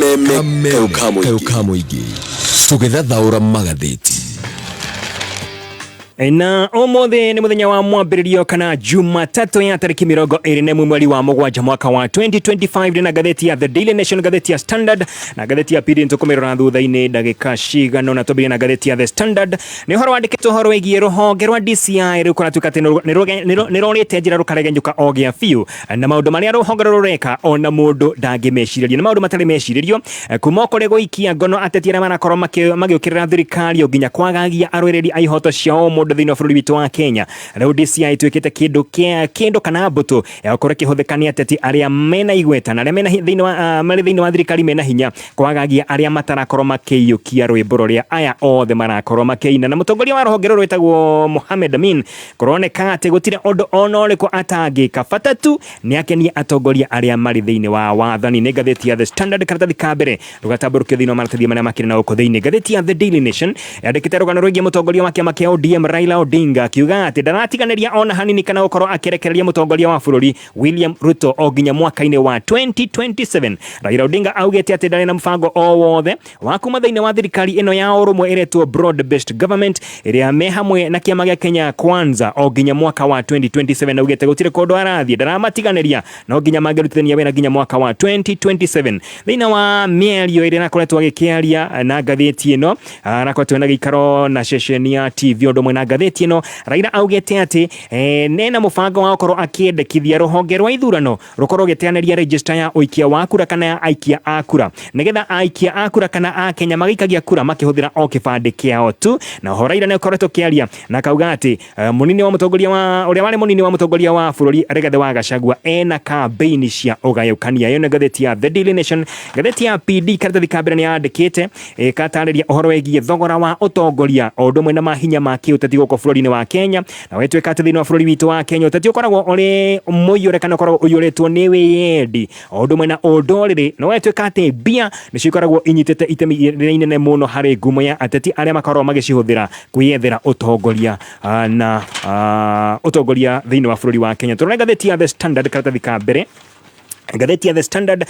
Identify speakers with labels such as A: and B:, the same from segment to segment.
A: Kameme kayũ ka mũingĩ tũgĩthathaũra magathĩti.
B: Na ũmũthĩ nĩ mũthenya wa mwambĩrĩrio kana Jumatatũ ya tarĩki 21 mweri wa 7 mwaka wa 2025. Na ngathĩti ya The Daily Nation, ngathĩti ya Standard na ngathĩti ya PD tũkũmĩrora thutha-inĩ ndagĩka cigana na twambĩrĩrie na ngathĩti ya The Standard. Nĩ ũhoro wandĩkĩtwo ũhoro wĩgiĩ rũhonge rwa DCI rĩu kũratuĩka atĩ nĩ rorĩte njĩra rũkaregenyũka o gĩa biũ, na maũndũ marĩa rũhonge rũrũ rũreka ona mũndũ ndangĩmecirĩria, nĩ maũndũ matarĩ mecirĩrio, kuma kũrĩ gũikia ngono ateti arĩa marakorwo magĩũkĩrĩra thirikari o nginya kwagagia arũĩrĩri a ihoto cia ũmũndũ thĩinĩ wa bũrũri witũ wa Kenya. Rĩu DCI ĩtuĩkĩte kĩndũ kĩa kĩndũ kana mbũtũ ya gũkorwo ĩkĩhũthĩka nĩ ateti arĩa mena igweta na arĩa mena thĩinĩ wa marĩ thĩinĩ wa thirikari mena hinya kwagagia arĩa matarakorwo makĩiyũkia rwĩmbo rũrĩa aya othe marakorwo makĩina. Na mũtongoria wa rũhonge rũrũ wĩtagwo Mohamed Amin, kũroneka atĩ gũtirĩ ũndũ ona ũrĩkũ atangĩka, bata tu nĩ akenie atongoria arĩa marĩ thĩinĩ wa wathani. Nĩ ngathĩti ya The Standard, karatathi ka mbere rũgatambũrũkio thĩinĩ wa maratathi marĩa makĩrĩ na gũkũ thĩinĩ. Ngathĩti ya The Daily Nation yandĩkĩte rũgano rwĩgiĩ mũtongoria wa kĩama kĩa ODM Raila Odinga akiuga atĩ ndaratiganĩria ona hanini kana gũkorwo akĩrekereria mũtongoria wa bũrũri William Ruto o nginya mwaka-inĩ wa 2027. Raila Odinga augĩte atĩ ndarĩ na mũbango o wothe wa kuma thĩinĩ wa thirikari ĩno ya ũrũmwe ĩretwo Broad Based Government ĩrĩa me hamwe na kĩama gĩa Kenya Kwanza o nginya mwaka wa 2027. Augĩte gũtirĩ kũndũ arathiĩ, ndaramatiganĩria, no nginya mangĩrutithania wĩra nginya mwaka wa 2027. Thĩinĩ wa mĩario ĩrĩa arakoretwo agĩkĩaria na ngathĩti ĩno, arakoretwo na gĩikaro na ceceni ya TV ũndũ ũmwe na ngathĩti ĩno, Raila augĩte atĩ nena mũbango wa gũkorwo akĩendekithia rũhonge rwa ithurano rũkorwo rũgĩteanĩria register ya ũikia wa kura kana ya aikia a kura, nĩgetha aikia a kura kana a Kenya magĩikagia kura makĩhũthĩra o kĩbandĩ kĩao tu. Na oho Raila nĩ akoretwo akĩaria na akauga atĩ mũnini wa mũtongoria wa ũrĩa warĩ mũnini wa mũtongoria wa bũrũri Rigathĩ wa Gachagua ena kambĩini cia ũgayũkania. Ĩyo nĩ ngathĩti ya The Daily Nation. Ngathĩti ya PD karatathi ka mbere nĩ yandĩkĩte ĩkatarĩria ũhoro wĩgiĩ thogora wa ũtongoria o ũndũ ũmwe na mahinya ma kĩũteti gũkũ bũrũri-inĩ wa Kenya. Na wetwĩka atĩ thĩinĩ wa bũrũri witũ wa Kenya ũteti ũkoragwo ũrĩ mũiyũre kana ũkoragwo ũiyũrĩtwo nĩ wĩyendi o ũndũ ũmwe na ũndũrĩrĩ, na wetwĩka atĩ mbia nĩcio ikoragwo inyitĩte itemi rĩrĩa inene mũno harĩ ngumo ya ateti arĩa makoragwo magĩcihũthĩra kwĩyethera ũtongoria na ũtongoria thĩinĩ wa bũrũri wa Kenya. Tũrore ngathĩti ya The Standard karatathi ka mbere. Ngathĩti ya The Standard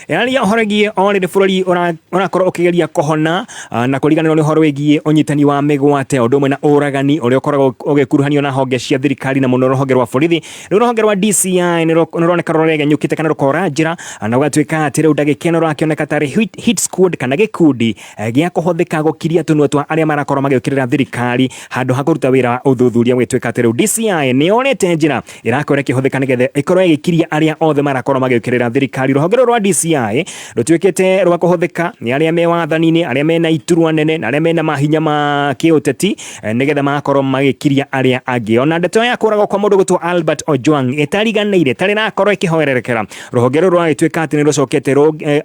B: yaria ũhoro wĩgiĩ o rĩrĩ bũrũri ũrakorwo ũkĩgeria kũhona na kũriganĩrwo nĩ ũhoro wĩgiĩ ũnyitani wa mĩgwate ũndũ ũmwe na ũragani ũrĩa ũkoragwo ũgĩkuruhanio na honge cia thirikari na mũno rũhonge rwa borithi. Rĩu rũhonge rwa DCI nĩ rũroneka rũregenyũkĩte kana rũkora njĩra na gũgatuĩka atĩ rĩu ndagĩka ĩno rũrakĩoneka tarĩ hit squad kana gĩkundi gĩa kũhũthĩka gũkiria tũnua twa arĩa marakorwo magĩũkĩrĩra thirikari handũ ha kũruta wĩra wa ũthuthuria. Gwĩtuĩka atĩ rĩu DCI nĩ yorĩte njĩra ĩrakorwo ĩkĩhũthĩka nĩgetha ĩkorwo ĩgĩkiria arĩa othe marakorwo magĩũkĩrĩra thirikari. Rũhonge rũrũ rwa DCI rũtuĩkĩte rwa kũhũthĩka nĩ arĩa me wathani-inĩ, arĩa mena iturwa nene na arĩa mena mahinya ma kĩũteti nĩgetha magakorwo magĩkiria arĩa angĩ. Ona ndeto ya kũragwo kwa mũndũ gwĩtwo Albert Ojwang ĩtariganĩire tarĩ ĩrakorwo ĩkĩhoererekera, rũhonge rũrũ rwagĩtuĩka atĩ nĩ rũcokete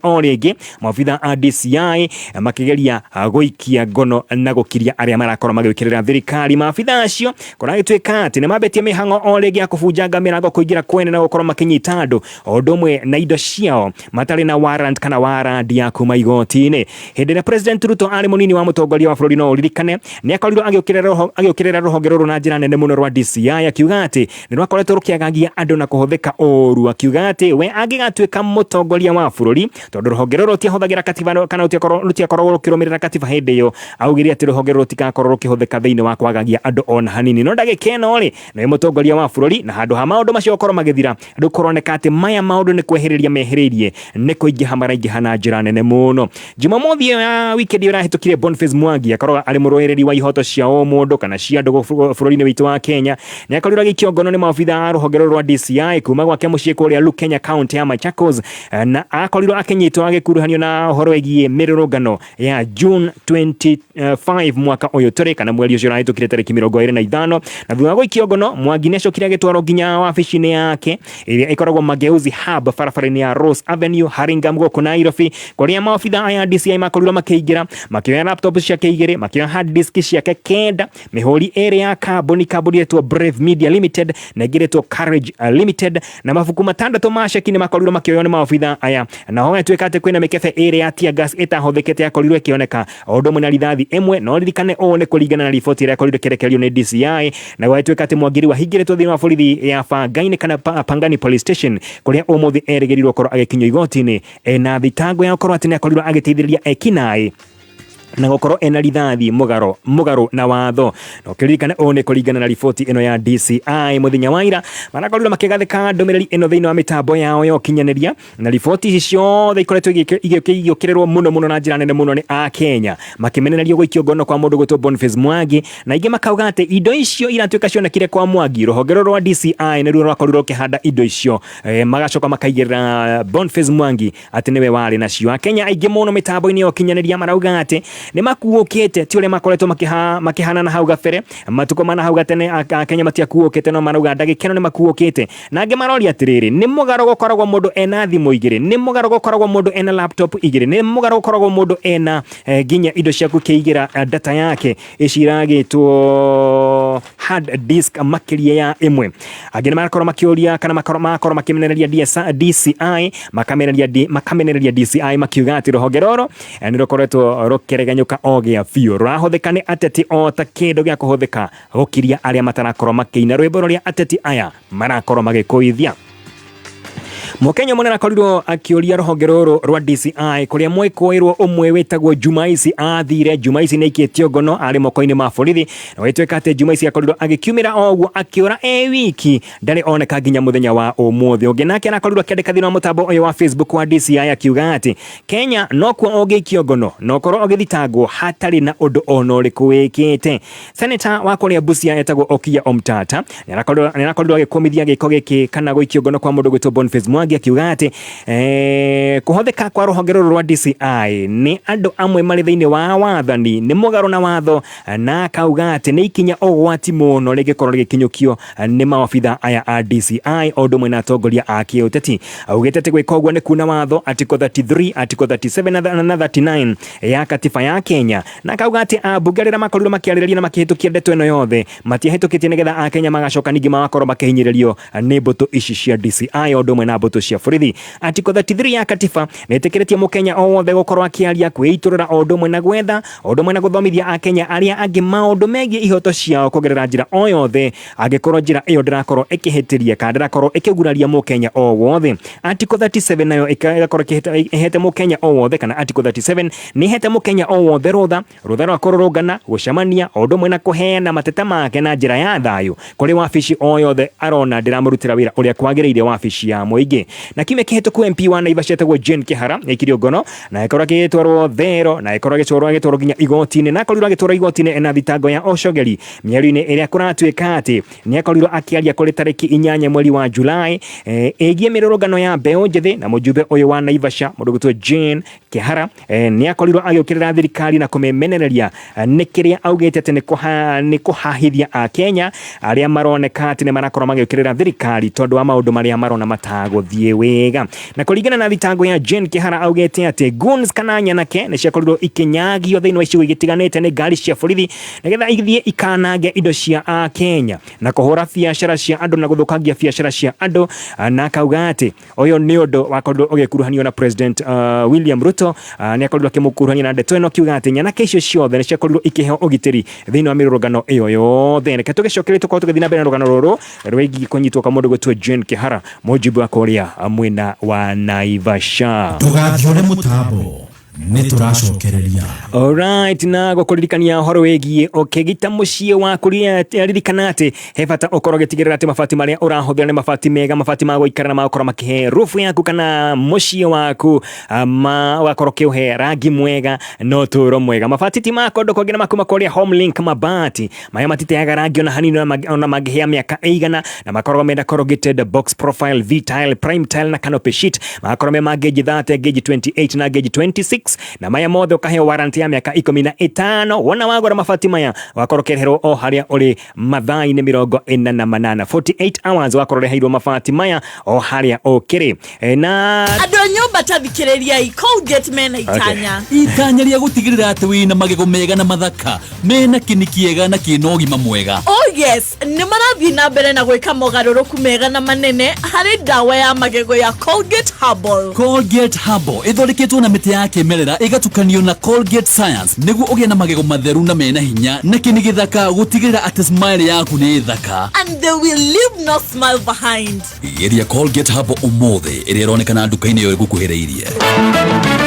B: o rĩngĩ maobitha a DCI makĩgeria gũikia ngono na gũkiria arĩa marakorwo magĩũkĩrĩra thirikari. Maabitha acio kũragĩtuĩka atĩ nĩ mambĩtie mĩhang'o o rĩngĩ ya kũbunjanga mĩrango, kũingĩra kwene na gũkorwo makĩnyita andũ o ũndũ ũmwe na indo ciao matarĩ na warrant kana warandi ya kuma igoti-inĩ. Hĩndĩ ĩrĩa President Ruto arĩ mũnini wa mũtongoria wa bũrũri, no ũririkane nĩ akorirwo agĩũkĩrĩra rũhonge rũrũ na njĩra nene mũno rwa DCI, akiuga atĩ nĩ rwakoretwo rũkĩagagia andũ na kũhũthĩka ũru, akiuga atĩ we angĩgatuĩka mũtongoria wa bũrũri, tondũ rũhonge rũrũ rũtiahũthagĩra katiba kana rũtiakoragwo rũkĩrũmĩrĩra katiba hĩndĩ ĩyo, augire atĩ rũhonge rũrũ rũtigakorwo rũkĩhũthĩka thĩinĩ wa kwagagia andũ ona hanini. No ndagĩka ĩno rĩ, nĩwe mũtongoria wa bũrũri, na handũ ha maũndũ macio gũkorwo magĩthira, rĩu kũroneka atĩ maya maũndũ nĩ kwehereria mehereirie, nĩ kũingĩha maraingĩha na njĩra nene mũno. Jumamothi ĩyo ya weekend ĩyo ĩrahĩtũkire, Boniface Mwangi akoragwo arĩ mũrũĩrĩri wa ihoto cia ũmũndũ kana cia andũ bũrũri-inĩ witũ wa Kenya, nĩ akorirwo agĩikio ngono nĩ maobitha a rũhonge rũrũ rwa DCI kuma gwake mũciĩ kũrĩa Lukenya, kaunti ya Machakos, na akorirwo akĩnyitwo agĩkuruhanio na ũhoro wĩgiĩ mĩrũrũngano ya June 25 mwaka ũyũ tũrĩ, kana mweri ũcio ũrahĩtũkire tarĩki 25. Na thutha wa gũikio ngono, Mwangi nĩ acokire agĩtwarwo nginya wabici-inĩ yake ĩrĩa ĩkoragwo Mageuzi Hub barabara-inĩ ya Rose Avenue, Hurlingham gũkũ Nairobi, kũrĩa maobitha aya DCI makorirwo makĩingĩra makĩoya laptop ciake 2, makĩoya hard disk ciake 9, mĩhũri 2 ya kambuni ĩretwo Brave Media Limited na ĩngĩ ĩretwo Courage Limited, na mabuku 6 ma ceki nĩ makorirwo makĩoywo nĩ maobitha aya. Na ho gũgĩtuĩka atĩ kwĩna mĩkebe 2 ya tear gas ĩtahũthĩkĩte yakorirwo ĩkĩoneka o ũndũ ũmwe na rithathi 1. No ririkane ũũ nĩ kũringana na riboti ĩrĩa yakorirwo ĩkĩrekererio nĩ DCI. Na gũgĩtuĩka atĩ Mwangi rĩu ahingĩrĩtwo thĩinĩ wa borithi ya Bangaini kana Pangani Police Station kũrĩa ũmũthĩ Erĩgĩrĩirwo gũkorwo agĩkinyio igoti-inĩ ena thitango ya gũkorwo atĩ nĩ akorirwo agĩteithĩrĩria ekinaĩ na gũkorwo ena rithathi mũgaro mũgarũ na watho. Na ũkĩririkane ũũ nĩ kũringana na riboti ĩno ya DCI. Mũthenya wa ira marakorirwo makĩgathĩka ndũmĩrĩri ĩno thĩinĩ wa mĩtambo yao ya ũkinyanĩria, na riboti ici ciothe ikoretwo igĩũkĩrĩrwo mũno mũno na njĩra nene mũno nĩ Akenya, makĩmenererio gũikio ngono kwa mũndũ gwĩtwo Boniface Mwangi, na ingĩ makauga atĩ indo icio iratuĩka cionekire kwa Mwangi, rũhonge rũrũ rwa DCI nĩruo rwakorirwo rũkĩhanda indo icio, magacoka makaigĩrĩra Boniface Mwangi atĩ nĩwe warĩ nacio. Akenya aingĩ mũno mĩtambo-inĩ ya ũkinyanĩria marauga atĩ nĩ makuũkĩte, ti ũrĩa makoretwo makĩhana na hau gabere. Matukũ mana hau gatene Akenya matiakuũkĩte, no marauga ndagĩka ĩno nĩ makuũkĩte. Na angĩ maroria atĩrĩrĩ, nĩ mũgarũ gũkoragwo mũndũ ena thimũ igĩrĩ? Nĩ mũgarũ gũkoragwo mũndũ ena laptop igĩrĩ? Nĩ mũgarũ gũkoragwo mũndũ ena nginya indo cia gũkĩigĩra data yake ici iragĩtwo hard disk makĩria ya ĩmwe? Angĩ nĩ marakorwo makĩũria kana magakorwo makĩmenereria DCI, makamenereria DCI makiuga atĩ rũhonge rũrũ nĩ rũkoretwo rũkĩregenyũka o gĩa biũ, rũrahũthĩka nĩ ateti o ta kĩndũ gĩa kũhũthĩka gũkiria arĩa matarakorwo makĩina rwĩmbo rũrĩa ateti aya marakorwo magĩkũithia. Mũkenya ũmwe nĩarakorirwo akĩũria rũhonge rũrũ rwa DCI kũrĩa mwĩkũĩrwo ũmwe wĩtagwo Jumaisi athire. Jumaisi nĩ aikĩtio ngono, arĩ moko-inĩ ma borithi, na gwĩtuĩka atĩ Jumaisi akorirwo agĩkiumĩra o ũguo akĩũra e wiki, ndarĩ oneka nginya mũthenya wa ũmũthĩ. Ũngĩ nake arakorirwo akĩandĩka thĩinĩ wa mũtambo ũyũ wa Facebook wa DCI akiuga atĩ Kenya nokuo ũngĩikio ngono na ũkorwo ũgĩthitangwo hatarĩ na ũndũ ona ũrĩkũ wĩkĩte. Senator wa kũrĩa Busia etagwo Okiya Omtata nĩarakorirwo agĩkũmithia gĩko gĩkĩ kana gũikio ngono kwa mũndũ gwĩtwo Boniface Mwangi, akiuga atĩ kũhũthĩka kwa rũhonge rũrũ rwa DCI nĩ andũ amwe marĩ thĩinĩ wa wathani nĩ mũgarũ na watho, na akauga atĩ nĩ ikinya ũgwati mũno rĩngĩkorwo rĩgĩkinyũkio nĩ maobitha aya a DCI o ũndũ ũmwe na atongoria a kĩũteti. Augĩte atĩ gwĩka ũguo nĩ kuna watho Article 33, Article 37 na 39 ya katiba ya Kenya, na akauga atĩ ambunge rĩrĩa makorirwo makĩarĩrĩria na makĩhĩtũkia ndeto ĩno yothe matiahĩtũkĩtie nĩgetha Akenya magacoka ningĩ magakorwo makĩhinyĩrĩrio nĩ mbũtũ ici cia DCI o ũndũ ũmwe na mbũtũ cia borithi. Article 33 ya katiba nĩ ĩtĩkĩrĩtie Mũkenya o wothe gũkorwo akĩaria, kwĩitũrũra o ũndũ ũmwe na gwetha o ũndũ ũmwe na gũthomithia Akenya arĩa angĩ maũndũ megiĩ ihoto ciao kũgerera njĩra o yothe, angĩkorwo njĩra ĩyo ndĩrakorwo ĩkĩhĩtĩria kana ndĩrakorwo ĩkĩguraria Mũkenya o wothe. Article 37 nayo ĩgakorwo ĩhete Mũkenya o wothe, kana Article 37 nĩ ĩhete Mũkenya o wothe rũtha rwa kũrũrũngana, gũcemania o ũndũ ũmwe na kũheana mateta make na njĩra ya thayũ kũrĩ wabici o yothe arona ndĩramũrutĩra wĩra ũrĩa kwagĩrĩire, wabici ya mũingĩ. Na kiumia kĩhĩtũku MP wa Naivasha etagwo Jane Kĩhara nĩaikirio ngono na agĩkorwo agĩtwarwo thero na agĩkorwo agĩtwarwo nginya igoti-inĩ, na akorirwo agĩtwarwo igoti-inĩ ena thitango ya ũcogeri mĩario-inĩ ĩrĩa kũratuĩka atĩ nĩ akorirwo akĩaria kũrĩ tarĩki 8 mweri wa Julai ĩgiĩ mĩrũrũngano ya mbeũ njĩthĩ. Na mũjumbe ũyũ wa Naivasha, mũndũ gwĩtwo Jane Kĩhara, nĩ akorirwo agĩũkĩrĩra thirikari na kũmĩmenereria nĩ kĩrĩa augĩte atĩ nĩ kũhahithia Akenya arĩa maroneka atĩ nĩ marakorwo magĩũkĩrĩra thirikari tondũ wa maũndũ marĩa marona matagũthiĩ wega. Na kũringana na thitango ya Jane Kĩhara, augĩte atĩ goons kana nyanake nĩ ciakorirwo ikĩnyagio thĩinĩ wa icigo igĩtiganĩte nĩ ngari cia borithi nĩgetha ithiĩ ikanange indo cia Akenya na kũhũra biacara cia andũ na gũthũkangia biacara cia andũ, na akauga atĩ ũyũ nĩ ũndũ wakorirwo ũgĩkuruhanio na President William Ruto. Nĩ akorirwo akĩmũkuruhania na ndeto ĩno akiuga atĩ nyanake icio ciothe nĩ ciakorirwo ikĩheo ũgitĩri thĩinĩ wa mĩrũrũngano ĩyo yothe. Reke tũgĩcokerie tũkorwo tũgĩthiĩ na mbere na rũgano rũrũ rwĩgiĩ kũnyitwo kwa mũndũ gwĩtwo Jane Kĩhara, mũjumbe wa kũrĩa mwena wa Naivasha.
A: Ndũgathiũre mũtambo, nĩ tũracokereria.
B: Alright, na gũkũririkania ũhoro wĩgiĩ ũkĩgita mũciĩ waku, ririkana atĩ he bata ũkorwo ũgĩtigĩrĩra atĩ mabati marĩa ũrahũthĩra nĩ mabati mega, mabati ma gũikara na magũkorwo makĩhe roof yaku kana mũciĩ waku, ũgakorwo ũkĩũhe rangi mwega na ũtũũro mwega. Mabati ti ma kũndũ kũngĩ na makuma kũrĩa Homelink mabati maya matiteaga rangi ona hanini, ona mangĩhĩa mĩaka ĩigana, na makoragwo mena corrugated box profile, V-tile, prime tile na canopy sheet. Magakorwo me ma gauge 30, gauge 28 na gauge 26, na maya mothe ũkaheo warranty ya mĩaka 15. Wona wagũra mabati maya, ũgakorwo ũkĩreherwo o harĩa ũrĩ mathaa-inĩ 48, 48 hours, ũgakorwo ũreheirwo mabati maya o harĩa ũkĩrĩ. Na
C: andũ a nyũmba, ta thikĩrĩriai, Colgate mena itanya.
D: Itanya rĩa gũtigĩrĩra atĩ wĩna magego mega na mathaka mena kĩni kĩega na kĩna ũgima mwega.
C: Oh yes, nĩ marathiĩ na mbere na gwĩka mogarũrũku mega na manene harĩ ndawa ya magego ya Colgate Herbal.
D: Colgate Herbal ĩthondeketwo na mĩtĩ ya kĩmerera. kĩmerera ĩgatukanio na Colgate Science nĩguo ũgĩe na magego matheru na mena hinya na kĩni gĩthaka gũtigĩrĩra atĩ smile yaku nĩ thaka.
C: And they will leave no smile behind.
D: Geria Colgate Herbal ũmũthĩ ĩrĩa ĩronekana nduka-inĩ ĩyo ĩgũkuhĩrĩirie.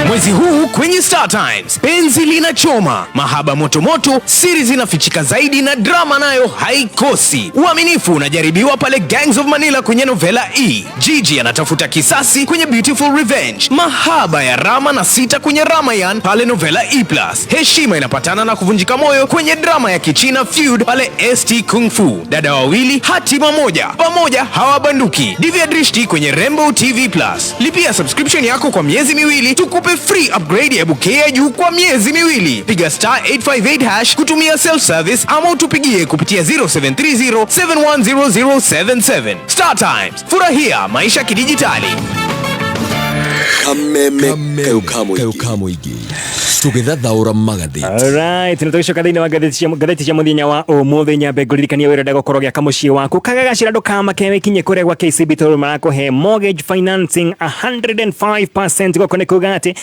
E: Mwezi huu kwenye Star Times, penzi linachoma, mahaba motomoto, siri zinafichika zaidi na drama nayo haikosi. Uaminifu unajaribiwa pale Gangs of Manila kwenye Novela E. Gigi anatafuta kisasi kwenye Beautiful Revenge, mahaba ya Rama na Sita kwenye Ramayan pale Novela E+. Heshima inapatana na kuvunjika moyo kwenye drama ya Kichina Feud pale ST Kung Fu. Dada wawili hatima moja, pamoja hawabanduki. Divya Drishti kwenye Rainbow TV Plus. Lipia subscription yako kwa miezi miwili tukupe free upgrade ya bouquet ya juu kwa miezi miwili. Piga star 858 hash kutumia self service ama utupigie kupitia 0730 710077. Star Times, furahia maisha kidijitali.
F: Kameme kayo kamuigi tugithathaura magathĩti.
B: Alright, na tũgĩcoka thĩinĩ wa ngathĩti cia mũthenya wa ũmũthĩ, nyambe ngũririkanie wĩrenda gũkorwo gĩaka mũciĩ waku kagagacĩra, ndũkamake, wĩkinye kũrĩa gwa KCB tondũ marakũhe mortgage financing 105%. Gũkũ nĩ kuga atĩ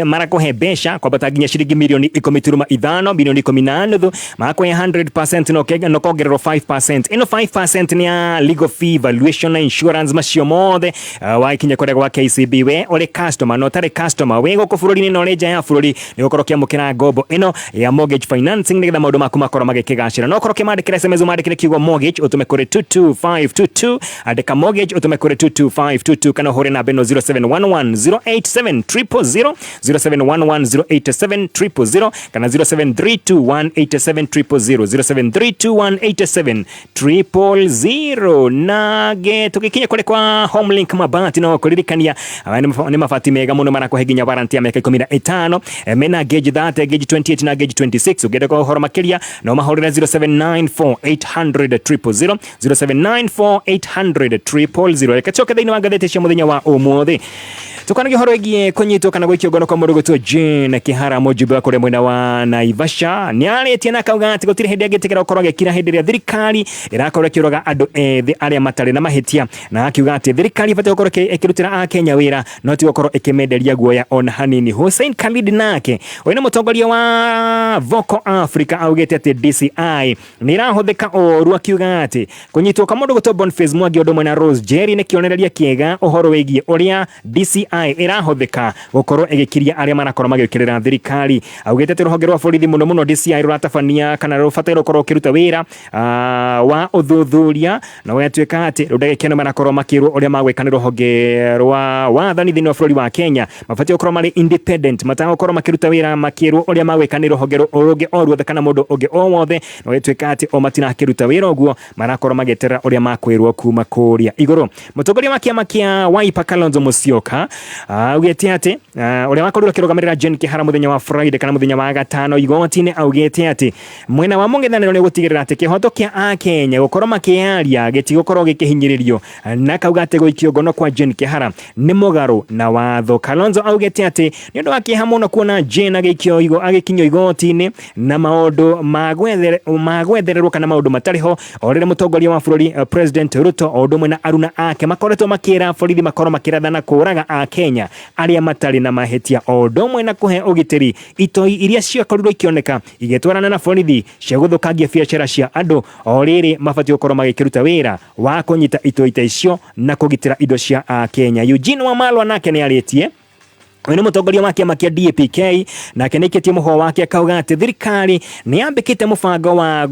B: marakũhe mbeca kwambata nginya ciringi mirioni 10.5, milioni 10.5, marakũhe 100% na ũkongererwo 5%. Ĩno 5% nĩ ya legal fee, valuation na insurance, macio mothe. Wakinya kũrĩa gwa KCB, we ũrĩ customer na ũtarĩ customer, wĩ gũkũ bũrũri-inĩ na ũrĩ nja ya bũrũri, nĩ gũkorwo ũkĩamũkĩra ngombo ĩno ya mortgage financing nĩgetha maũndũ maku makorwo magĩkĩgacĩra. No ũkorwo ũkĩmandĩkĩra SMS, ũmandĩkĩre kiugo mortgage ũtũme kũrĩ 22522. Andĩka mortgage ũtũme kũrĩ 22522 kana ũhũre namba ĩno 0711 087 000, 0711 087 000 kana 0732 187 000, 0732 187 000. Nage tugikinya kũrĩ kwa Homelink Mabati, no kũririkania aya nĩ mabati mega mũno, marakũhe nginya warranty ya mĩaka 15. Mena gauge 30, gauge 28 na gauge 26. Ũngĩenda kwa ũhoro makĩria no mahũrĩre 0794 800 000, 0794 800 000. Reke tucoke thĩinĩ wa ngathĩti cia mũthenya wa ũmũthĩ, tukanagia ũhoro wĩgiĩ kũnyitwo kana gũikio ngono kwa mũndũ gwĩtwo Jane Kihara. Mũjumbe wa kũrĩa mwena wa Naivasha nĩ arĩtie na akauga atĩ gũtirĩ hĩndĩ angĩtĩkĩra gũkorwo agĩkira hĩndĩ ĩrĩa thirikari ĩrakorwo ĩkĩũraga andũ ethĩ arĩa matarĩ na mahĩtia, na akiuga atĩ thirikari ĩbatiĩ gũkorwo ĩkĩrutĩra akenya wĩra no ti gũkorwo ĩkĩmenderia guoya ona hanini. Hussein Khalid nake ũyũ nĩ mũtongoria wa Vocal Africa augĩte atĩ DCI nĩ ĩrahũthĩka ũru, akiuga atĩ kũnyitwo kwa mũndũ gwĩtwo Boniface Mwangi ũndũ ũmwe na Rose Jerry nĩ kĩonereria kĩega ũhoro wĩgiĩ ũrĩa DCI ĩrahũthĩka gũkorwo ĩgĩkiria arĩa marakorwo magĩũkĩrĩra thirikari. Augĩte atĩ rũhonge rwa borithi, mũno mũno DCI, rũratabania kana rũbataire gũkorwo rũkĩruta wĩra wa ũthuthuria na ũgatuĩka atĩ rĩu ndagĩka ĩno marakorwo makĩrwo ũrĩa magwĩka nĩ rũhonge rwa wathani thĩinĩ wa bũrũri wa Kenya. Mabatiĩ gũkorwo marĩ independent, matagũkorwo makĩruta wĩra makĩrwo ũrĩa magwĩka nĩ rũhonge rũngĩ o ruothe kana mũndũ ũngĩ o wothe, na ũgatuĩka atĩ o matirakĩruta wĩra ũguo, marakorwo magĩeterera ũrĩa makwĩrwo kuma kũrĩa igũrũ. Mũtongoria wa kĩama kĩa Wiper Kalonzo Musyoka augĩte atĩ ũrĩa wakorirwo akĩrũgamĩrĩra Jane Kihara mũthenya wa Friday kana mũthenya wa gatano igoti-inĩ, augĩte atĩ mwena wa mũng'ethanĩro nĩ gũtigĩrĩra atĩ kĩhoto kĩa akenya gũkorwo makĩaria gĩtigũkorwo gĩkĩhinyĩrĩrio, na kauga atĩ gũikio ngono kwa Jane Kihara nĩ mũgarũ na watho. Kalonzo augĩte atĩ nĩ ũndũ wa kĩeha mũno kuona Jane agĩkinyio igoti-inĩ na maũndũ ma gwethererwo kana maũndũ matarĩ ho, o rĩrĩa mũtongoria wa bũrũri President Ruto o ũndũ ũmwe na aruna ake makoretwo makĩra borithi makorwo makĩrathana kũraga akenya arĩa matarĩ na mahĩtia, o ũndũ ũmwe na kũhe ũgitĩri itoi iria ciakorirwo ikĩoneka igĩtwarana na borithi cia gũthũkangia biacara cia andũ, o rĩrĩ mabatiĩ gũkorwo magĩkĩruta wĩra wa kũnyita itoi ta icio na kũgitĩra indo cia akenya. Eugene Wamalwa nake nĩ arĩtie. Ũyũ nĩ mũtongoria wa kĩama kĩa DAPK, nake nĩ aikĩtie mũhwa wake akauga atĩ thirikari nĩ yambĩkĩte mũbango wa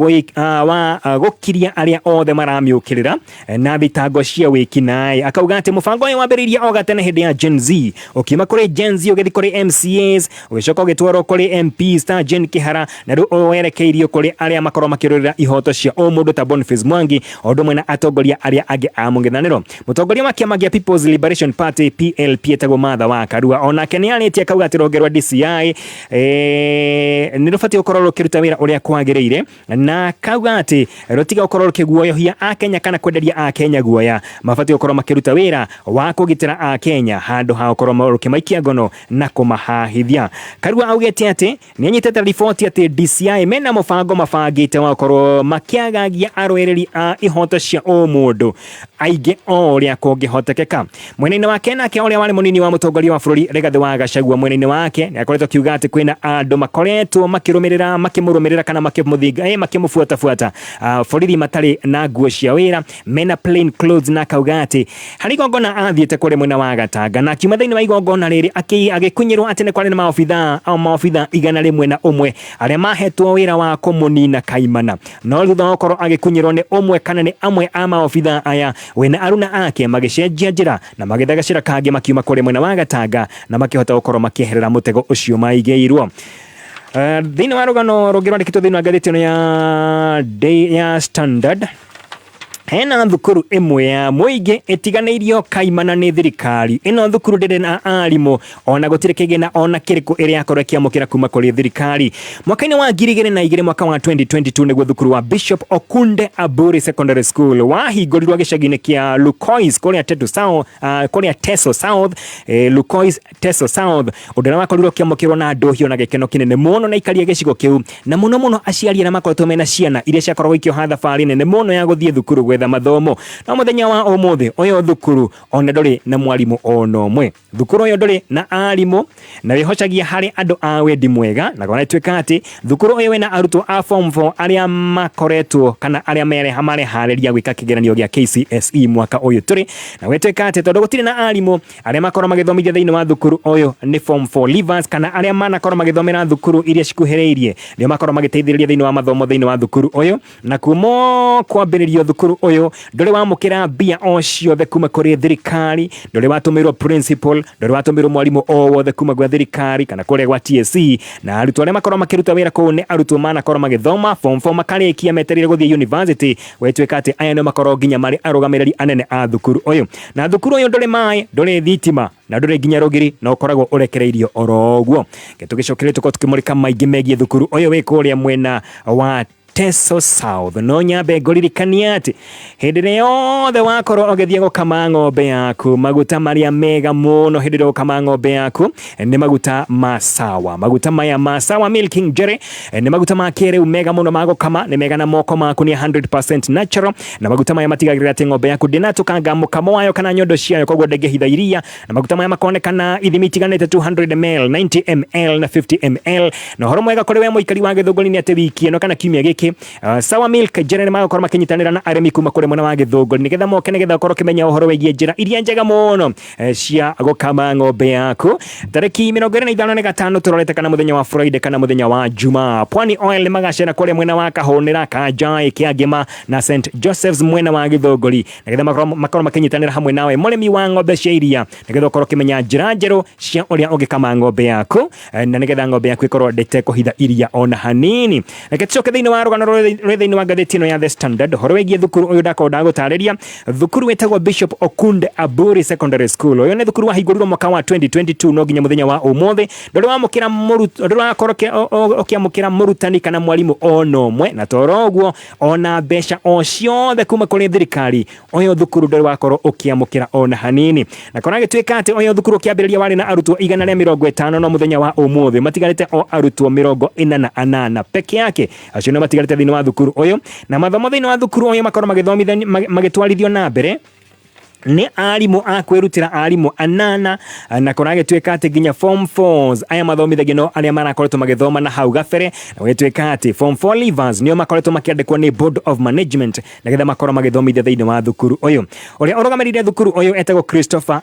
B: gũkiria arĩa othe maramĩũkĩrĩra na thitango cia wĩkinaĩ. Akauga atĩ mũbango ũyũ wambĩrĩirie o gatene hĩndĩ ya Gen Z, ũkiuma kũrĩ Gen Z ũgĩthiĩ kũrĩ MCAs, ũgĩcoka ũgĩtwarwo kũrĩ MPs ta Jane Kihara, na rĩu werekeirio kũrĩ arĩa makorwo makĩrũĩrĩra ihoto cia ũmũndũ ta Boniface Mwangi o ũndũ ũmwe na atongoria arĩa angĩ a mũng'ethanĩro. Mũtongoria wa kĩama kĩa People's Liberation Party PLP etagwo Martha wa Karua onake nĩ arĩtie akauga atĩ rũhonge rwa DCI nĩ rũbatiĩ gũkorwo rũkĩruta wĩra ũrĩa kwagĩrĩire, na akauga atĩ rũtiga gũkorwo rũkĩguoyohia akenya kana kwenderia akenya guoya, mabatiĩ gũkorwo makĩruta wĩra wa kũgitĩra akenya handũ ha gũkorwo rũkĩmaikia ngono na kũmahahithia. Karua augĩte atĩ nĩ anyitĩte riboti atĩ DCI mena mũbango mabangĩte wa gũkorwo makĩagagia arũĩrĩri a ihoto cia ũmũndũ aingĩ o ũrĩa kũngĩhotekeka. Mwena-inĩ wake nake ũrĩa warĩ mũnini wa mũtongoria wa bũrũri Rigathi Rigathi wa Gachagua mwena-inĩ wake nĩ akoretwo akiuga atĩ kwĩna andũ makoretwo makĩrũmĩrĩra makĩmũrũmĩrĩra kana makĩmũthinga makĩmũbuatabuata borithi matarĩ na nguo cia wĩra mena plain clothes, na akauga atĩ harĩ igongona athiĩte kũrĩa mwena wa Gatanga na akiuma thĩinĩ wa igongona rĩrĩ agĩkunyĩrwo atĩ nĩ kwarĩ na maobithaa au maobithaa 101 arĩa mahetwo wĩra wa kũmũnina kaimana. No thutha wa gũkorwo agĩkunyĩrwo nĩ ũmwe kana nĩ amwe a maobithaa aya, we na aruna ake magĩcenjia njĩra na magĩtha gacĩra kangĩ makiuma kũrĩa mwena wa Gatanga na makĩhota gũkorwo makĩeherera mũtego ũcio maigĩirwo. Thĩinĩ wa rũgano rũngĩ rwandĩkĩtwo thĩinĩ wa ngathĩti ĩno ya Day ya Standard, hena thukuru ĩmwe ya mũingĩ ĩtiganĩirio kaimana nĩ thirikari. Ĩno thukuru ndĩrĩ na arimũ ona gũtirĩ kĩgĩna ona kĩrĩkũ ĩrĩa yakorwo ĩkĩamũkĩra kuma kũrĩ thirikari. Mwaka-inĩ wa 2002, mwaka wa 2022, nĩguo thukuru wa Bishop Okunde Aburi Secondary School wahingũrirwo gĩcagi-inĩ kĩa Lukois kũrĩa Tetu South, kũrĩa Teso South, Lukois Teso South, ũndũ ũrĩa wakorirwo ũkĩamũkĩrwo na ndũhio na gĩkeno kĩnene mũno na ikaria gĩcigo kĩu, na mũno mũno aciari arĩa makoretwo mena ciana iria ciakoragwo ikĩoha thabarĩ nene mũno ya gũthiĩ thukuru gwetha mathomo. No mũthenya wa ũmũthĩ ũyũ thukuru ona ndũrĩ na mwarimũ ona ũmwe. Thukuru ũyũ ndũrĩ na arimũ na wĩhocagia harĩ andũ a wendi mwega, na kũratuĩka atĩ thukuru ũyũ wĩna arutwo a form 4 arĩa makoretwo kana arĩa mareharĩria gwĩka kĩgeranio gĩa KCSE mwaka ũyũ tũrĩ, na gwĩtuĩka atĩ tondũ gũtirĩ na arimũ, arĩa makorwo magĩthomithia thĩinĩ wa thukuru ũyũ nĩ form 4 leavers kana arĩa manakorwo magĩthomera thukuru iria cikuhĩrĩirie, nĩo makorwo magĩteithĩrĩria thĩinĩ wa mathomo thĩinĩ wa thukuru ũyũ. Na kuma kwambĩrĩrio thukuru ũyũ ndũrĩ wamũkĩra mbia o ciothe kuma kũrĩ thirikari, ndũrĩ watũmĩrwo principal, ndũrĩ watũmĩrwo mwarimũ o wothe kuma gwa thirikari kana kũrĩa gwa TSC. Na arutwo arĩa makorwo makĩruta wĩra kũu nĩ arutwo manakorwo magĩthoma form 4 makarĩkia metereire gũthiĩ university. Gwĩtuĩka atĩ aya nĩo makorwo nginya marĩ arũgamĩrĩri anene a thukuru ũyũ. Na thukuru ũyũ ndũrĩ maĩ, ndũrĩ thitima na ndũrĩ nginya rũgiri, na ũkoragwo ũrekereirio oro ũguo. Tũgĩcokereria tũkorwo tũkĩmũrĩka maingĩ megiĩ thukuru ũyũ wĩ kũrĩa mwena wa Teso South. No nyambe ngũririkania atĩ hĩndĩ ĩrĩa yothe wakorwo ũgĩthiĩ gũkama ng'ombe yaku, maguta marĩa mega mũno hĩndĩ ĩrĩa ũgũkama ng'ombe yaku nĩ maguta ma Sawa. Maguta maya ma Sawa Milking Jelly nĩ maguta ma kĩrĩu mega mũno ma gũkama, nĩ mega na moko maku, nĩ 100% natural, na maguta maya matigagĩrĩra atĩ ng'ombe yaku ndĩnatũkanga mũkamo wayo kana nyondo ciayo, koguo ndĩngĩhitha iria. Na maguta maya makonekana ithimi itiganĩte, 200 ml, 90 ml na 50 ml. Na ũhoro mwega kũrĩ we mũikari wa Gĩthũngũri nĩ atĩ wiki ĩno kana kiumia gĩkĩ, Sawa Milk Jelly nĩ magũkorwo makĩnyitanĩra na arĩmi kuma kũrĩ mwena wa Gĩthũngũri nĩgetha moke nĩgetha ũkorwo ũkĩmenya ũhoro wĩgiĩ njĩra iria njega mũno cia gũkama ng'ombe yaku. Tarĩki 25 nĩ gatano tũrorete, kana mũthenya wa Friday kana mũthenya wa Jumaa, Pwani Oil nĩ magacera kũrĩa mwena wa Kahũnĩra, Kanjai, Kĩangĩma na St Joseph's mwena wa Gĩthũngũri nĩgetha makorwo makĩnyitanĩra hamwe nawe mũrĩmi wa ng'ombe cia iria, nĩgetha ũkorwo ũkĩmenya njĩra njerũ cia ũrĩa ũngĩkama ng'ombe yaku na nĩgetha ng'ombe yaku ĩkorwo ndĩtekũhitha iria ona hanini. Reke tũcoke thĩinĩ wa rũgano rũrĩ thĩinĩ wa ngathĩti ĩno ya The Standard, ũhoro wĩgiĩ thukuru ũyũ ndakorwo ndagũtarĩria, thukuru wĩtagwo Bishop Okunde Aburi Secondary School. Ũyũ nĩ thukuru wahingũrirwo mwaka wa 2022, no nginya mũthenya wa ũmũthĩ ndũrĩ wamũkĩra ndũrĩ wakorwo ũkĩamũkĩra mũrutani kana mwarimũ ona ũmwe, na toro ũguo ona mbeca o ciothe kuma kũrĩ thirikari ũyũ thukuru ndũrĩ wakorwo ũkĩamũkĩra ona hanini. Na kora gĩtuĩka atĩ ũyũ thukuru ũkĩambĩrĩria warĩ na arutwo 150, no mũthenya wa ũmũthĩ matigarĩte o arutwo 48 peke yake. Acio nĩo matigarĩte thĩinĩ wa thukuru ũyũ, na mathomo thĩinĩ wa thukuru ũyũ makorwo magĩthomithania magĩtwarithio na mbere nĩ arimũ a kwĩrutĩra, arimũ anana. Na kũragĩtuĩka atĩ nginya form 4 aya mathomithagio no arĩa marakoretwo magĩthoma na hau gabere, na gũgĩtuĩka atĩ form 4 leavers nĩo makoretwo makĩandĩkwo nĩ board of management nĩgetha makorwo magĩthomithia thĩinĩ wa thukuru ũyũ. Ũrĩa ũrũgamĩrĩire thukuru ũyũ etagwo Christopher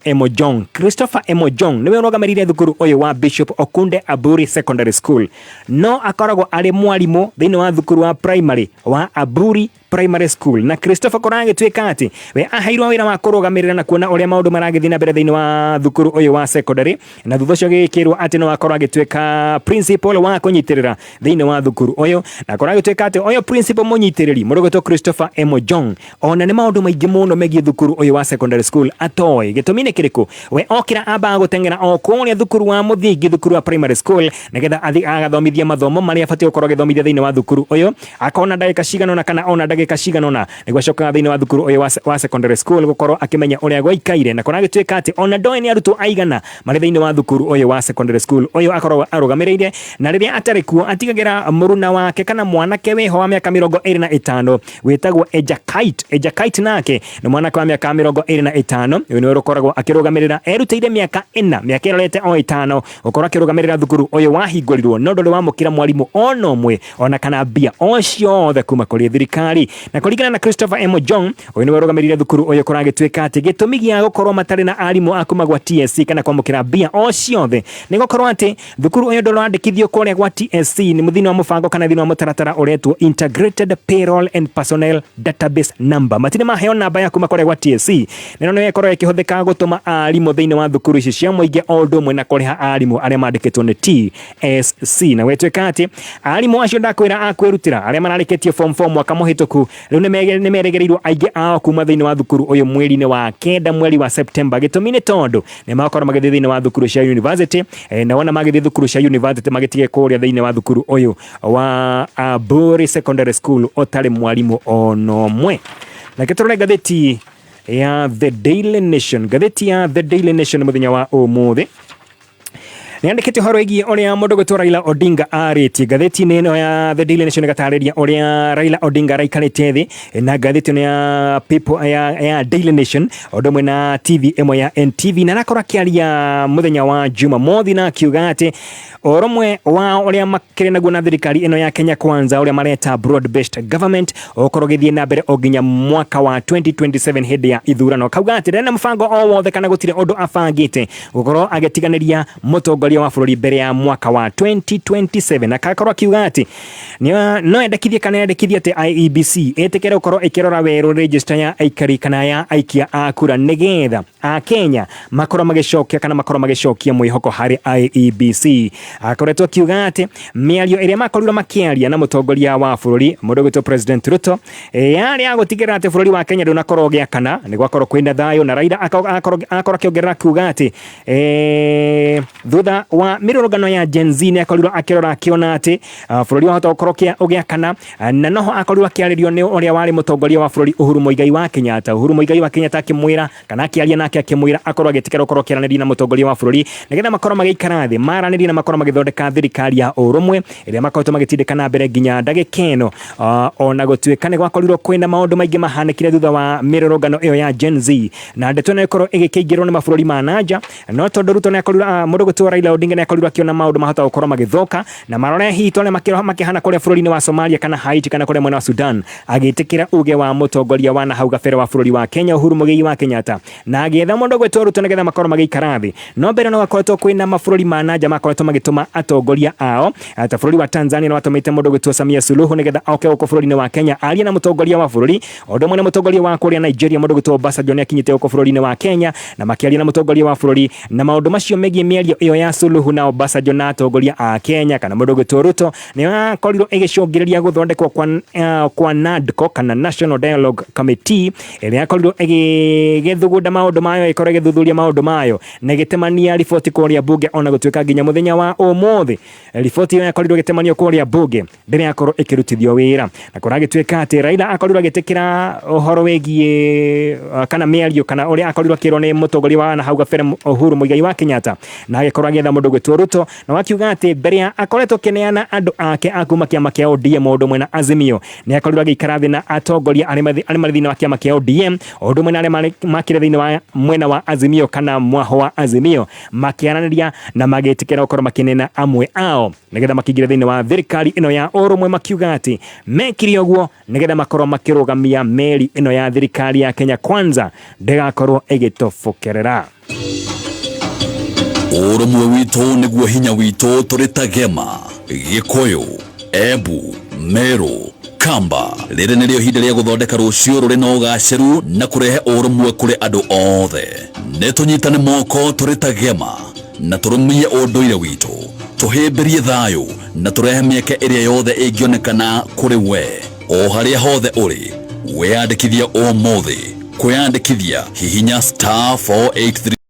B: Emojong. Christopher Emojong nĩwe ũrũgamĩrĩire thukuru ũyũ wa Bishop Okunde Aburi Secondary School, no akoragwo arĩ mwarimũ thĩinĩ wa thukuru wa primary wa Aburi Primary School. Na Christopher kũragĩtuĩka atĩ we aheirwo wĩra wa kũrũgamĩrĩra na kuona ũrĩa maũndũ maragĩthiĩ na mbere thĩinĩ wa thukuru ũyũ wa secondary, na thutha ũcio gĩgĩkĩrwo atĩ no akorwo agĩtuĩka principal wa kũnyitĩrĩra thĩinĩ wa thukuru ũyũ. Na kũragĩtuĩka atĩ ũyũ principal mũnyitĩrĩri mũndũ ũgwĩtwo Christopher Emojong ona nĩ maũndũ maingĩ mũno megiĩ thukuru ũyũ wa secondary school atoĩ. Gĩtũmi nĩ kĩrĩkũ? We okĩra ambaga gũteng'era o kũrĩa thukuru wa mũthingi, thukuru wa primary school, nĩgetha athiĩ agathomithia mathomo marĩa abatiĩ gũkorwo agĩthomithia thĩinĩ wa thukuru ũyũ. Akona ndagĩka cigana ũna kana ona ndagĩka Ndagĩka cigana ũna nĩguo acokaga thĩinĩ wa thukuru ũyũ wa secondary school gũkorwo akĩmenya ũrĩa gwaikaire, na kũragĩtuĩka atĩ ona ndoĩ nĩ arutwo aigana marĩ thĩinĩ wa thukuru ũyũ wa secondary school ũyũ akoragwo arũgamĩrĩire, na rĩrĩa atarĩ kuo atigagĩra mũruna wake kana mwanake wĩho wa mĩaka 25 wĩtagwo Ejakait. Ejakait nake nĩ mwanake wa mĩaka 25, ũyũ nĩwe ũkoragwo akĩrũgamĩrĩra, erutĩire mĩaka 4, mĩaka ĩrorete o 5 gũkorwo akĩrũgamĩrĩra thukuru ũyũ wahingũrirwo, no ndũrĩ wamũkĩra mwarimũ ona ũmwe ona kana mbia o ciothe kuma kũrĩ thirikari. Na kũringana na Christopher M. Jong, ũyũ nĩwe ũrũgamĩrĩire thukuru ũyũ, kũragĩtuĩka atĩ gĩtũmi gĩa gũkorwo matarĩ na arimũ a kuma gwa TSC kana kwamũkĩra mbia o ciothe nĩ gũkorwo atĩ thukuru ũyũ ndũrandĩkithio kũrĩa gwa TSC nĩ thĩinĩ wa mũbango kana thĩinĩ wa mũtaratara ũretwo Integrated Payroll and Personnel Database Number. Matirĩ maheo namba ya kuma kũrĩa gwa TSC, na ĩno nĩyo ĩkorwo ĩkĩhũthĩka gũtũma arimũ thĩinĩ wa thukuru ici cia mũingĩ o ũndũ ũmwe na kũrĩha arimũ arĩa mandĩkĩtwo nĩ TSC. Na gwĩtuĩka atĩ arimũ acio ndakwĩra a kwĩrutĩra arĩa mararĩkĩtie form 4 mwaka mũhĩtũku rĩu nĩ merĩgĩrĩirwo aingĩ ao kuma thĩinĩ wa thukuru ũyũ mweri-inĩ wa 9, mweri wa September. Gĩtũmi nĩ tondũ nĩ makorwo magĩthiĩ thĩinĩ wa thukuru cia university, na wona magĩthiĩ thukuru cia university magĩtige kũrĩa thĩinĩ wa thukuru ũyũ wa Aburi Secondary School ũtarĩ mwarimũ ona ũmwe. Na tũrore ngathĩti ya The Daily Nation. Ngathĩti ya The Daily Nation mũthenya wa ũmũthĩ nĩandĩkĩte ũhoro wĩgiĩ ũrĩa mũndũ gwĩtwo Raila Odinga arĩtie. Ngathĩti-inĩ ĩno ya The Daily Nation ĩgatarĩria ũrĩa Raila Odinga araikarĩte thĩ na ngathĩti ĩno ya People ya Daily Nation ũndũ ũmwe na TV ĩmwe ya NTV, na arakorwo akĩaria mũthenya wa Jumamothi na akiuga atĩ ũrũmwe wa ũrĩa makĩrĩ naguo na thirikari ĩno ya Kenya Kwanza, ũrĩa mareta broad based government, ũkorwo ũgĩthiĩ na mbere o nginya mwaka wa 2027 hĩndĩ ya ithurano. Kauga atĩ ndarĩ na mũbango o wothe kana gũtirĩ ũndũ abangĩte gũkorwo agĩtiganĩria mũtongoria wa bũrũri mbere ya mwaka wa 2027, na akakorwo akiuga atĩ no endekithie kana endekithie atĩ IEBC ĩtĩkĩre gũkorwo ĩkĩrora werũ register ya aikari kana ya aikia a kura, nĩgetha Akenya makorwo magĩcokia kana makorwo magĩcokia mwĩhoko harĩ IEBC. Akoretwo akiuga atĩ mĩario ĩrĩa makorirwo makĩaria na mũtongoria wa bũrũri mũndũ ũgwĩtwo President Ruto yarĩ ya gũtigĩrĩra atĩ bũrũri wa Kenya ndũnakorwo ũgĩakana, nĩ gwakorwo kwĩna thayũ. Na Raila akorwo akĩongerera akiuga atĩ thutha wa mĩrũrũngano ya Gen Z nĩ akorirwo akĩrora akĩona atĩ bũrũri wahota gũkorwo ũgĩakana, na noho akorirwo akĩarĩrio nĩ ũrĩa warĩ mũtongoria wa bũrũri Uhuru Muigai wa Kenyatta. Uhuru Muigai wa Kenyatta akĩmwĩra kana akĩaria nake akĩmwĩra akorwo agĩtĩkĩra gũkorwo akĩaranĩria na mũtongoria wa bũrũri, nĩgetha makorwo magĩikara thĩ maranĩrie na makorwo magĩthondeka thirikari ya ũrũmwe ĩrĩa makoretwo magĩtindĩka na mbere nginya ndagĩka ĩno, ona gũtuĩka nĩ gwakorirwo kwĩna maũndũ maingĩ mahanĩkire thutha wa mĩrũrũngano ĩyo ya Gen Z na ndeto ĩno ĩkorwo ĩgĩkĩingĩrwo nĩ mabũrũri ma nanja. No tondũ Ruto nĩ akorirwo, mũndũ gwĩtwo Raila Odinga nĩ akorirwo akĩona maũndũ mahota gũkorwo magĩthũka na marore hihi tondũ makĩhana kũrĩa bũrũri-inĩ wa Somalia kana Haiti kana kũrĩa mwena wa Sudan, agĩtĩkĩra uge wa mũtongoria wa na hau gabere wa bũrũri wa Kenya Uhuru Muigai wa Kenyatta na agĩetha mũndũ gwĩtwo Ruto nĩgetha makorwo magĩikara thĩ. No mbere no gakoretwo kwĩna mabũrũri ma nanja makoretwo magĩtũma atongoria ao, ta bũrũri wa Tanzania nĩ watũmĩte mũndũ gwĩtwo Samia Suluhu nĩgetha oke gũkũ bũrũri-inĩ wa Kenya arie na mũtongoria wa bũrũri. Ũndũ ũmwe na mũtongoria wa kũrĩa Nigeria mũndũ gwĩtwo Obasanjo nĩ akinyĩte gũkũ bũrũri-inĩ wa Kenya na makĩaria na mũtongoria wa bũrũri. Na maũndũ macio megiĩ mĩario ĩyo ya Suluhu na Obasanjo na atongoria a Kenya kana mũndũ gwĩtwo Ruto nĩ yakorirwo ĩgĩcũngĩrĩria gũthondekwo kwa NADCO kana National Dialogue Committee, ĩrĩa yakorirwo ĩgĩthugunda maũndũ mayo, ĩkorwo ĩgĩthuthuria maũndũ mayo na ĩgĩtemania riboti kũrĩa bunge, ona gũtuĩka nginya mũthenya wa ũmũthĩ riboti ĩyo yakorirwo ĩgĩtemanio kũrĩa bunge ndĩrĩ yakorwo ĩkĩrutithio wĩra. Na kũragĩtuĩka atĩ Raila akorirwo agĩtĩkĩra ũhoro wĩgiĩ kana mĩario kana ũrĩa akorirwo akĩrwo nĩ mũtongoria wa na hau gabere Uhuru Muigai wa Kenyatta, na agĩkorwo agĩetha mũndũ gwĩtwo Ruto, na wakiuga atĩ mbere ya akoretwo akĩneana andũ ake a kuma kĩama kĩa ODM ũndũ ũmwe na Azimio, nĩ akorirwo agĩikara thĩ na atongoria arĩa marĩ thĩinĩ wa kĩama kĩa ODM ũndũ ũmwe na arĩa makĩrĩ thĩinĩ wa mwena wa Azimio kana mwaho wa Azimio, makĩaranĩria na magĩtĩkĩra gũkorwo makĩneana amwe ao nĩgetha makĩingĩre thĩinĩ wa thirikari ĩno ya ũrũmwe, makiuga atĩ mekire ũguo nĩgetha makorwo makĩrũgamia meri ĩno ya thirikari ya Kenya Kwanza ndĩgakorwo ĩgĩtobokerera.
D: Ũrũmwe witũ nĩguo hinya witũ. Tũrĩ ta Gema, Gĩkũyũ, Embu, Meru, Kamba, rĩrĩ nĩrĩo ihinda rĩa gũthondeka rũciũ rũrĩ na ũgacĩru na kũrehe ũrũmwe kũrĩ andũ othe. Nĩ tũnyitane moko tũrĩ ta Gema na tũrũmie ũndũire witũ, tũhĩmbĩrie thayũ na tũrehe mĩeke ĩrĩa yothe ĩngĩonekana kũrĩ we o harĩa hothe ũrĩ. Wĩyandĩkithie ũmũthĩ. Kwĩyandĩkithia, hihinya *483.